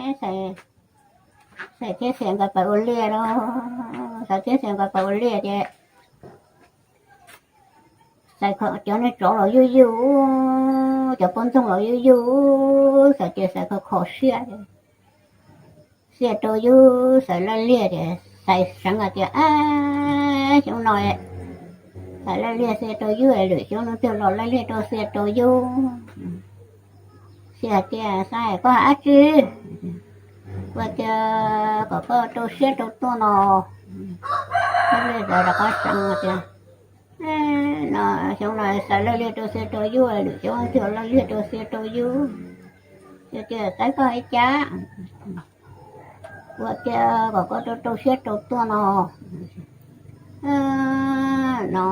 Xais thiab Xais nkawd pais ua liaj lauj, Xais thiab Xais nkawd pais ua liaj ces Xais cov niag tsov los yuj yug, cov poj ntxoog los yuj yug, Xais ces Xais kho kho siab, Xiaj rau yug, Xais laj liaj ces Xais seev hais tias, xyoo no Xais laj liaj Xiaj rau yug, lwm xyoo leej twg los laj liaj rau Xiaj rau yug. Xiaj tias, Xais, koj hais dab tsi? Ua tias kom koj rau siab rau tuaj no. Laj liaj rov qab seev tias, no xyoo no Xais laj liaj rau Xiaj rau yug, lwm xyoo leej twg los laj liaj rau Xiaj rau yug. Xiaj tias, Xais, koj hais cas? Ua tias kom koj rau rau siab rau tuaj no. No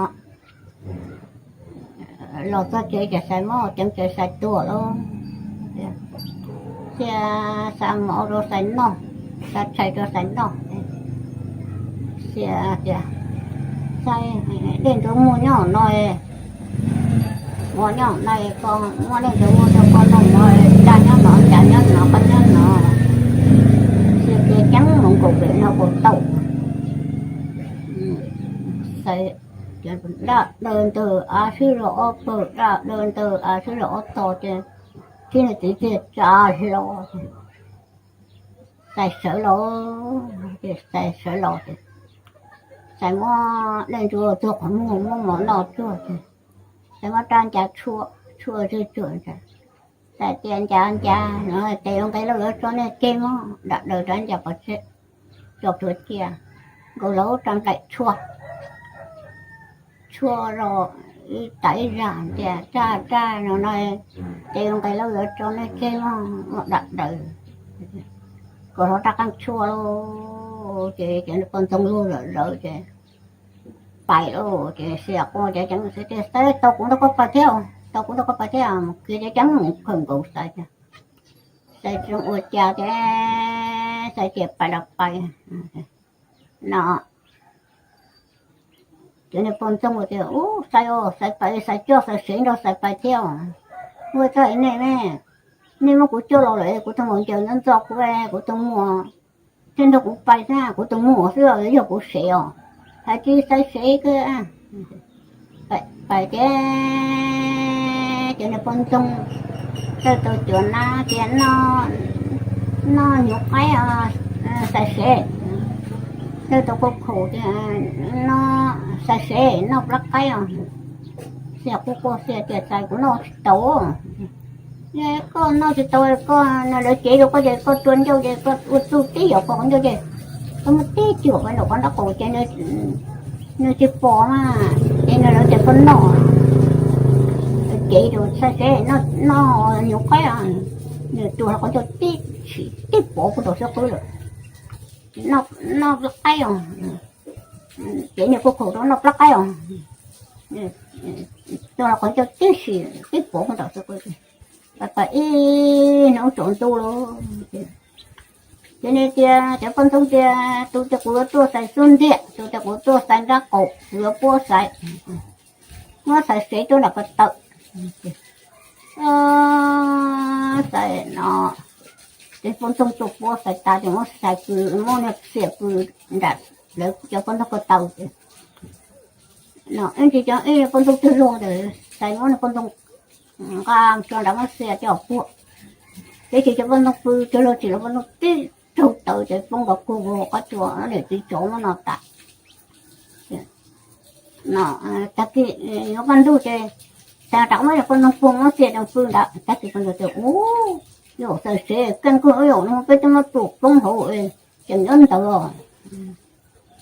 los txog tsev ces Xais mob ceev ces Xais tuag lauj. Xiaj, xa mov rau Xais noj, xa tshais rau Xais noj. Xiaj tias, Xais, dej ntsuav muag nyob no, muag nyob no, koj muab dej ntsuav muag rau koj noj, mov tag nyob no, cas nyob no, koj nyob no. Xiaj tias, Ceeb, mus nkaum pem no puas tau? Xais, daj daw ntawg av swb los ob pawg, daj daw ntawg av swb los ob tog ces, thiab nws txiv tiag tsa hlo. Xais sawv los, Xais sawv los ces Xais muab dej ntsuav txog qhov muag, muab mov noj tsuag ces Xais muab rab ncas tshuaj, tshuaj zuj tsuag. Xais tias, Ncav, ncav, no ces yuav nqis lauj, yuav tso nej tseg mog. Daj daw rab ncas pov tseg, tso plhuav cia, nkaus los rab nplaim tshuaj, tshuaj los ib tas ib zag tias, Raj, raj, no no ces yuav nqis lauj, yuav tso nej tseg mog. Muab daj daw, nkaus los rab qeej tshuaj lauj, ces cov niag poj ntxoog luag zawm zawv ces pais lauj. Ces Xiaj quaj ces ceev, Xais tias, Xais, tau kuv nrog koj pais thiab, tau kuv nrog koj pais thiab. Mus kiag ces ceev mus khawm nkaus Xais tias, Xais tsis zoo ua cas ces Xais tias pais los pais no. Ces niag poj ntxoog tias, Ub, Xais os, Xais pais, Xais coj Xais sev nrog Xais pais thiab. Ua txog nej ne, nej muab kuv coj los lawm, kuv tus maum ncaws ntxov ntxov kuv, kuv tus muam thiaj nrog kuv pais xwb, kuv tus muam xwb yog kuv sev os. Hais tsis Xais sev kawg. Pais ces cov niag poj ntxoog tawg tau cuav nab tias, Noj hnyuv qaib, Xais sev. Tawg tau khaub khaum tias, Noj, Xais sev, noj plab qaib os. Xiaj quaj quaj, Xiaj tias, Xais, kuv noj tsis tau. Koj noj tsis tau, koj, lawv cev rau koj ces koj rua ncauj ces koj ua txuj tib yam qhov ncauj ces koj muab tib cuam pais nram qhov nraub qaum ces nws tsis pom mas ces nws lawv tias koj noj. Lawv cev rau Xais sev, noj hnyuv qaib, nws rua hlo qhov ncauj tib si tib pov puag nram xwb qwb lawm. Noj plab qaib os. Ces niag khaub khaum rau, Noj plab qaib os. Rua hlo qhov ncauj tib si tib pov puag nram xwb qwb. Pais pais ib hnub tsaus ntuj lauj. Ces nws tias, cov poj ntxoog tias, tus tias kuv yuav tuaj Xais xub ntiag, tus tias kuv tuaj Xais nrab qaum, kuv yuav puab Xais, muab Xais sev tuaj nram ko taw. Xais no, ces poj ntxoog tuaj puab Xais tas ces muab Xais pw, muab niag Xiaj pw nram lawv cov poj ntxoog ko taw ces no ib ntsis cov ib poj ntxoog tsaug zog ntawd Xais muab niag poj ntxoog nqa tso nrad muab Xiaj coj puag. Ces tsis cov poj ntxoog pw tsaug zog tsis los poj ntxoog tib raug tawv ces poob nrov kuag vog qab tsua, niam txiv tsov muab noj tas. No, tag kis yuav kaj ntug ces Xais rov muab poj ntxoog puag muab Xiaj rau pw ntawd, tag kis poj ntxoog tias, Ub, yog Xais sev kaj ntug, yog no peb twb muab tua poob hauv, tseem nyob ntawd.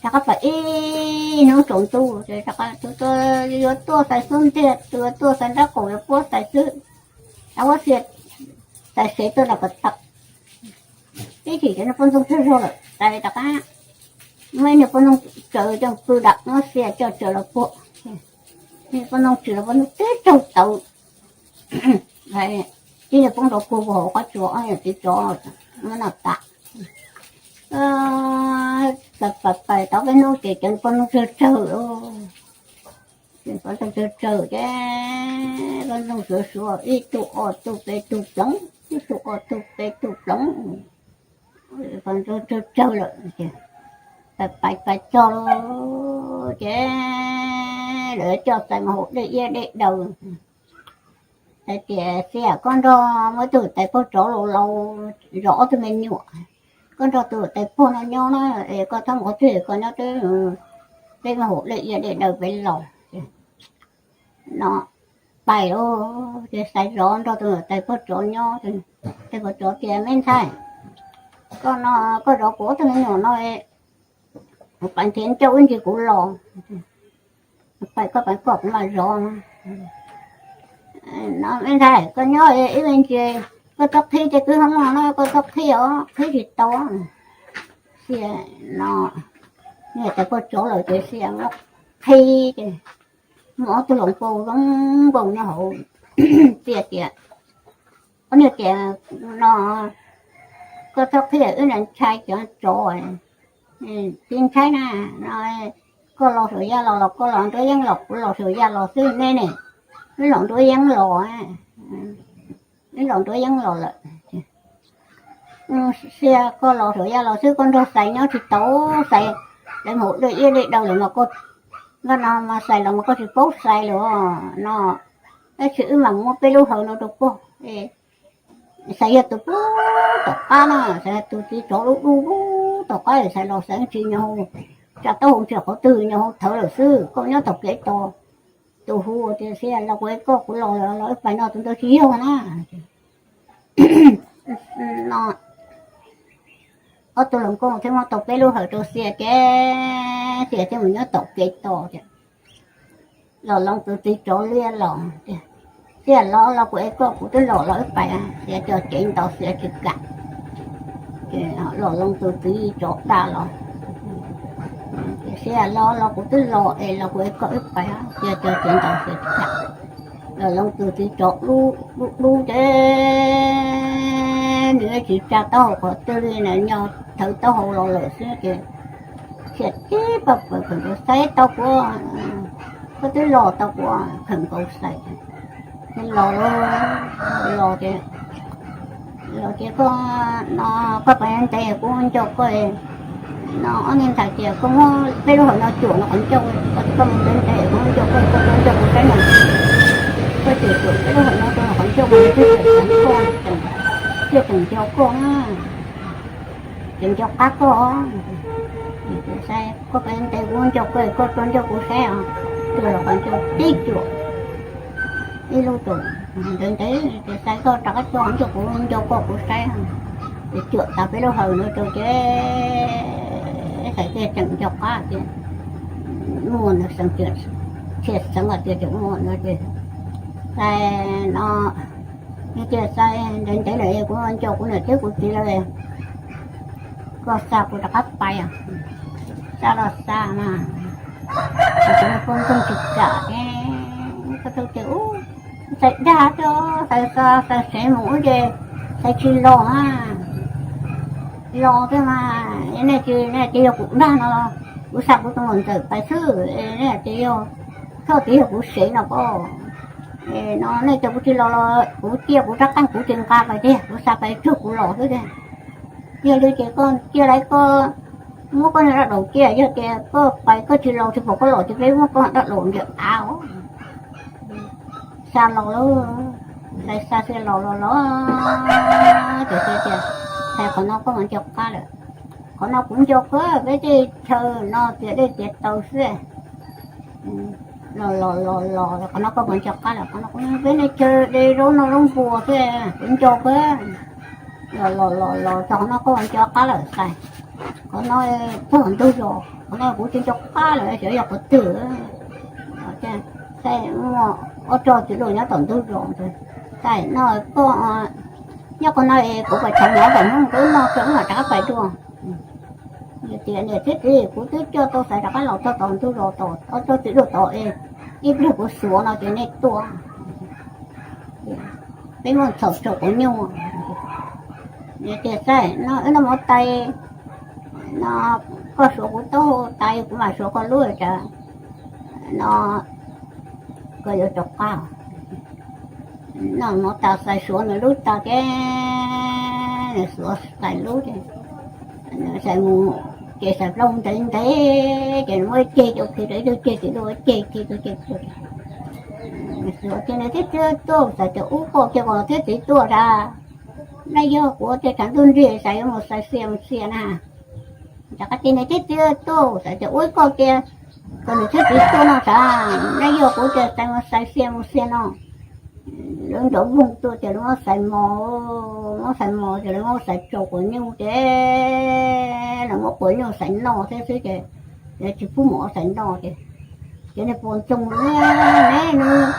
Rov qab pais ib hnub tsaus ntuj ces rov qab, tus yuav tuaj Xais xub ntiag, tus yuav tuaj Xais nrab qaum yuav puab Xais xwb, rov muab Xiaj, Xais sev tuaj nram ko taw. Ib chim ces niag poj ntxoog tsaug zog lawm, Xais rov qab muab niag poj ntxoog tsaws coj pw nram, muab Xiaj coj tsaws los puag. Niag poj ntxoog tsaws los poj ntxoog tib raug tawv, tib niag poob nrov kuag vog hauv qab tsua, ob niam txiv tsov muab noj tas. Pais pais tau peb hnub ces cov poj ntxoog tsawg tsawg, poj ntxoog tsawg tsawg ces poj ntxoog suav suav ib tug ob tug peb tug ploov, ib tug ob tug peb tug ploov. Tsawg tsawg lawm ces pais pais txog lawm ces lawv coj Xais mus haus dej iab dej daw. Xais tias, Xias, koj nrog muaj ib tug tais pog tsov laus laus zov ob tug me nyuam, koj nrog tus tais pog no nyob na, es koj txhob mus qhov twg, koj nyob twb, peb mus haus dej iab dej daw peb los. No pais lauj, ces Xais zov nrog tus tais pog tsov nyob. Tais pog tsov tias, Me ntxhais, koj no, koj zov kuv ob tug me nyuam no, kuv pais nrhiav ncauj ib ntsis kuv los. Pais koj pais koj, kuv mam zov. No me ntxhais, koj nyob ib me ntsis, koj txhob qhib tej kwj ha no na, koj txhob qhib os, qhib tsis tau. Xias no, niag tais pog tsov lawm ces Xias muab qhib ces muaj ob tug hluas nkauj zoo nkauj nyob hauv. Xias tias, Ob niag tias no, koj txhob qhib, wb ntshai cov tsov, tsis ntshai na, no, koj los saum yaj los los koj los nruab yeeb los kuv los saum yaj los xwb nej ne, wb los nruab yeeb los, wb los nruab yeeb los lawm. Xias, koj los saum yaj los xwb, koj nrog Xais nyob tsis tau, Xais, lawv mus haus dej iab dej daw lawm mas koj, nkaj no mas Xais los mas koj tsis paub Xais lawm no, tab sis wb mam muab peb lub hawm no rau koj. Xais yog tus pub tom qab na, Xais yog tus txiv tsov lub dub pub tom qab, Xais los Xais tsis nyob hauv, tsa taub hau ntsia qhov twg nyob hauv thawv lawm xwb, koj nyob tom kev tos. Tus hu tias, Xias, los kuv es koj, kuv los lawm, los wb pais no, tus ntawd tsis yog na. No ob tug hluas nkauj thiaj muab tau peb lub hawm rau Xias ces Xias thiaj mus nyob tom kev tos. Los Loos tus txiv tsov liab los, Xias, los los kuv es koj, kuv twb los, los wb pais. Xias cov cev ntaus Xias tsis kam, Los Loos tus txiv tsov daj los, Xias, los los kuv twb los es los kuv es koj wb pais. Xias cov cev ntaus Xias tsis kam. Los Loos tus txiv tsov dub dub ces nws tsis tsa taub hau qhov twg li na, nyob thawv taub hau los lawm xwb ces Xias tib paj pawg khaws nkaus, Xais tau kuv, koj twb los tau kuv, khaws nkaus Xais. Los, los ces, los ces koj no, koj pais ntev kuv nco koj. No ob niag ntxhais tias, Koj muab peb lub hawm no cuam los qhov ncauj, koj mus ntev ntev kuv nco koj, koj tuaj nco kuv saib na. Koj cuam cuam peb lub hawm no rau qhov ncauj, thiaj tseem nco koj na, tseem nco qab koj. Koj pais ntev kuv nco koj, koj tuaj nco kuv saib os. Tuaj los qhov ncauj tib cuam, ib lub tus ntev ntev ces Xais, Koj rov qab tuaj qhov ncauj kuv nco koj kuv saib. Ces cuam tas peb lub hawm no rau ces Xais thiaj tseem nco qab tias muaj nws xeev, thiaj xeev tias tseem muaj nws ces Xais no, nws tias, Xais, ntev ntev lawm kuv nco kuv niam thiab kuv txiv lawm, koj xa kuv rov qab pais os. Xa los xa mas, kuv tus me poj ntxoog tsis kam ces, koj tau tias, Ub, Xais dag tiag, Xais xa, Xais seev mus ub ces Xais tsis los a. Los thiab mas, nej tias, nej tias yog kuv dag no, kuv xa kuv tus muam ntxawm pais xwb, nej tias yog, koj tias yog kuv seev no koj, no nej tias kuv tsis los los kuv cia kuv rab qeej kuv tsis nqa pais tiag, kuv xa pais tsuag kuv los xwb tiag. Yog li ces koj cia li koj muab koj niag dab laus cia, yog tias koj pais koj tsis los tsis pom koj los ces peb muab koj dab laus ncaws av os. Xa los lawm, Xais xa xiab los los los, ces tias, Xais, qhov no koj mam nco qab lawm. Qhov no kuv nco koj, peb tej chaw no txias dej txias taws xwb. Los los los los, qhov no koj puas nco qab lawm? Qhov no kuv, peb nej chaw de zaub noj zaub npua xwb, kuv nco koj. Los los los los, qhov no koj puas nco qab lawm Xais? Qhov no txog ntug zos, qhov no kuv tsis nco qab lawm, xyov yog qhov twg. Xais, muaj ob tug txiv hluas nyob tom ntug zos, Xais no koj nyob qhov no es kuv pais tshov mov kom Hmoob noj, wb mam rov qab pais dua. Tias niam thiab txiv, kuv twb coj tau Xais rov qab los txog tom ntug zos, tom ob tug txiv hluas tod es ib pliag kuv xuav no ces nej tuaj. Peb muaj txhaum rau quav nyuj. Tias, Xais, no wb noj mov tas no, koj suav kuv taub hau tas kuv mam suav koj lub tas no, koj yuav rov qab. Noj mov tas Xais suav nws lub tas ces nws xuav Xais lub ces Xaiv mus ces Xaiv Nplooj ntev ntev ces nws muab ib ceg coj khi rau ib tug ceg, ib tug ceg khi, ib tug ceg khi. Xaiv tias nws twb txiv tuaj, Xaiv tias ub, koj tias kom nws twb txiv tuaj tas, neb yog kuv tias tshav ntuj nrig Xaiv yuav mus xaiv xias mus xias na. Rov qab tias nws twb txiv tuaj, Xaiv tias ub, koj tias kom nws twb txiv tuaj no tas, neb yog kuv tias Xaiv mus xaiv xias mus xias no. Lub nrov voog tuaj ces lawv muab Xaiv mos, muab Xaiv mos ces lawv muab Xaiv tsaus quav nyuj ces lawv muab quav nyuj Xaiv noj thiab xwb ces lawv tsis pub mov Xaiv noj ces, ces niag pog Ntxoog ne, ne, nws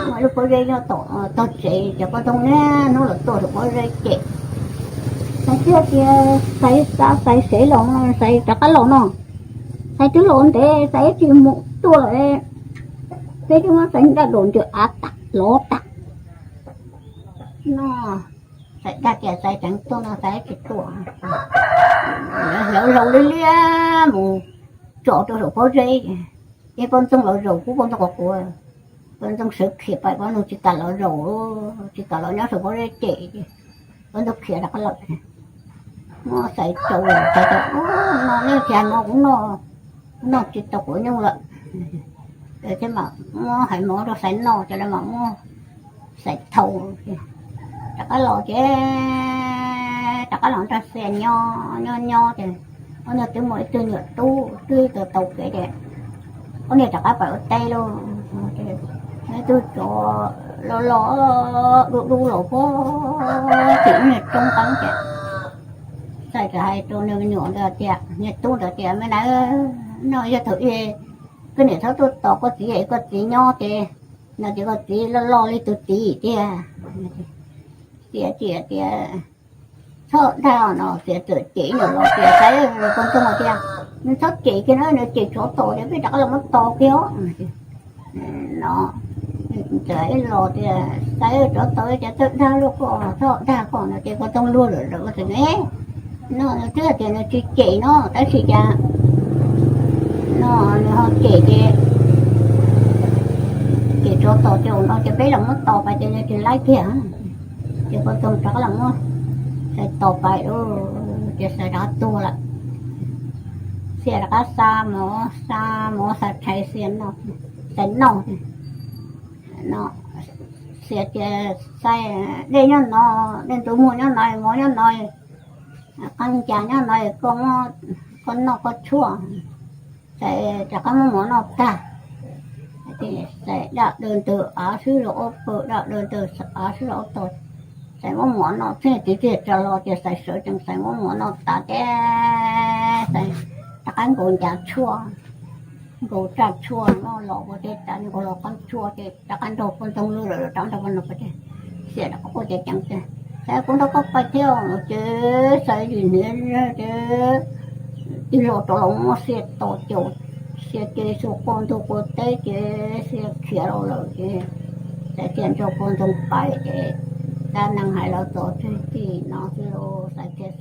muaj lub pob zeb nyob tom tog tsev ces pog Ntxoog niaj hnub los tuaj saum pob zeb cem. Xaiv thiaj tias Xaiv xav Xaiv sev los, Xaiv rov qab los no. Xaiv twb los ntev, Xaiv tsis mus tuaj lawm. Peb twb muab Xaiv daj daus ntws av tas lov tas no. Xaiv dag tias Xaiv tseem tuaj no Xaiv tsis tuaj. Lawv hlawv hlau liab liab mus tso rau saum pob zeb. Ces pog Ntxoog los zaum kuv, pog Ntxoog qhuav qhuav, pog Ntxoog sawv khiav pais, pog Ntxoog tsis kam los zaum, tsis kam los nyob saum pob zeb cem ces pog Ntxoog khiav rov qab lawm. Muab Xaiv tsaus, Xaiv tias ub, no neb tsis hais no kuv noj, kuv noj tsis tau quav nyuj lawm. Ces thiaj mam muab hais mov rau Xaiv noj ces lawv mam muab Xaiv thau. Rov qab los ces rov qab los nrog Xias nyob nyob nyob ces ob niag twb muaj ib tug nyuam tub twb tau tau kev ces ob niag rov qab pais ua teb lauj. Ib tug tsov loj loj dub dub los puag tim ib niag roob qeeb ces Xaiv txawm hais rau nws me nyuam ntawd tias, niag tub ntawd tias, me na, no yog thaum ub koj niam txhob tuaj tos koj txiv, koj txiv nyob ces, no ces koj txiv loj loj li tus txiv tiag. Xias tias, txhob dag no, Xias txawm cem ib nyuag los tias, Xaiv, pog Ntxoog tias, nws txhob cem kiag na, nws cem tsov tom ces peb rov qab los muab tos kiag os. No, txawm ib los tias, Xaiv, tsov tom ces txawj dag luaj koj, txhob dag koj no ces pog Ntxoog luag lawm lawm txawm ne, no nws twb tias nws tsis cem no tab sis cas no nws ho cem ces, cem tsov tom ces ua no ces peb los muab tos pais ces nws tsis laib kiag. Ces pog Ntxoog rov qab los muab Xaiv tos pais lauj, ces Xaiv rov qab tuag lawm. Xias rov qab xa mov, xa mov xa tshais Xias noj, Xaiv noj no. Xias tias, Xaiv, dej nyob no, dej ntxuav muag nyob no, mov nyob no, qee cas nyob no, koj noj koj tshuaj. Xaiv rov qab muab mov noj tag, Xaiv daj daw ntws av swb los ob pawg, daj daw ntws av swb los ob tog. Xaiv muab mov noj txhij txiv txiag tso los ces Xaiv sawv tsees, Xaiv muab mov noj tas ces Xaiv rov qab nkaus ncav tshuaj, nkaus raj tshuaj noj los ua teb tas, nkaus los qab tshuaj ces rov qab nrog pog Ntxoog luag lawm, rov qab nrog pog Ntxoog pais ces Xias rov qab quaj ceev ceev tias, Xaiv, kuv nrog koj pais thiab. Ces Xaiv yim hniav ces tij laug rov los muab Xias tos caum, Xias ces xuas qua ntug qua teb ces Xias khiav los lawm ces Xaiv thiaj nrog pog Ntxoog pais ces dab neeg hais los txog txij no xwb lauj, Xaiv thiaj